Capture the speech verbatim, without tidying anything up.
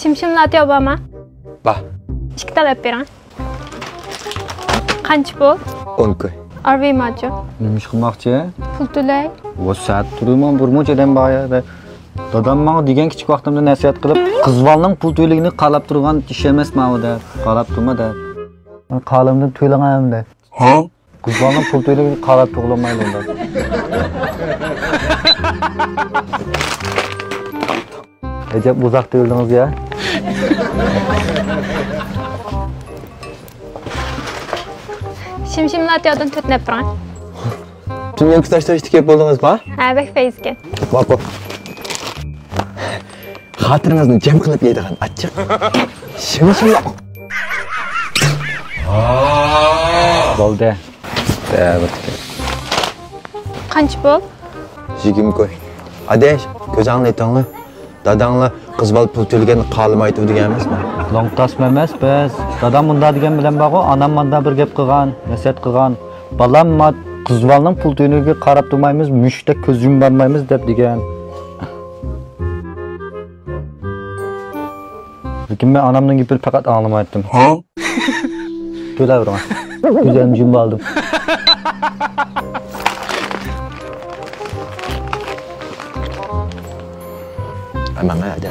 شىمشىم لاتتېڭ بارمۇ؟ بار. ئىككى تال ئېلىپ بېرىڭ. قانچە پۇل؟ ئون كوي. ئارىۋىماچۇ. نېمە ئىش قىلماقچى؟ پۇل تۆلەي. ۋا سەت تۇرىمەن، بىر مۇنچە ئادەم بار يەردە. دادام ماڭا دېگەن كىچىك ۋاقتىمدا نەسىھەت قىلىپ، قىز بالىنىڭ پۇل تۆلىگىنى قاراپ تۇرغان ئىش ئەمەس ماۋۇ دەپ، قاراپ تۇرما دەپ. قالىمدىن تۆلىڭە ئەمدى. ھە؟ قىز بالىنىڭ پۇل تۆلىگىنى قاراپ تۇرغىلى بولمايدۇ ئۇنداق. ئەجەب ئۇزاق تۆلىدىڭىز يا. شىمشىم لاتتېڭدىن تۆتنى ئېلىپ بېرىڭ. شىمشىم كۈتەشتە ئىشتىكى بولدىڭىزمۇ؟ ھە، بەك پەيزىكەن. ماقۇل. خاتىرىڭىزنى جەم قىلىپ يەيدىغان ئاچچىق. شىمشىم. بولدى. قانچە پۇل؟ يىگىرمە كوي. ئاداش، كۆزۈڭلارنى ئېتىڭلار. داداڭلار قىز بالا پۇل تۆلىگەننى خالىمايتتى دېگەن ئەمەسمۇ؟ لوڭ تاسما ئەمەس بىز. دادام مۇنداق دېگەن بىلەن بارغۇ، ئانام مانا بىر گەپ قىلغان، نەسىھەت قىلغان. بالام، ما قىز بالىنىڭ پۇل تۆلىگىنىگە قاراپ تۇرمايمىز، مۈشۈكتەك كۆز يۇمۇپ بارمايمىز دەپ دېگەن. لېكىن مەن ئانامنىڭ گېپىنى پەقەت ئاڭلىمايتتىم. ھە؟ تۆلەۋېرىڭ. كۆزلىرىمنى يۇمۇپ ئالدىم. ئەمما مەن ئەدە.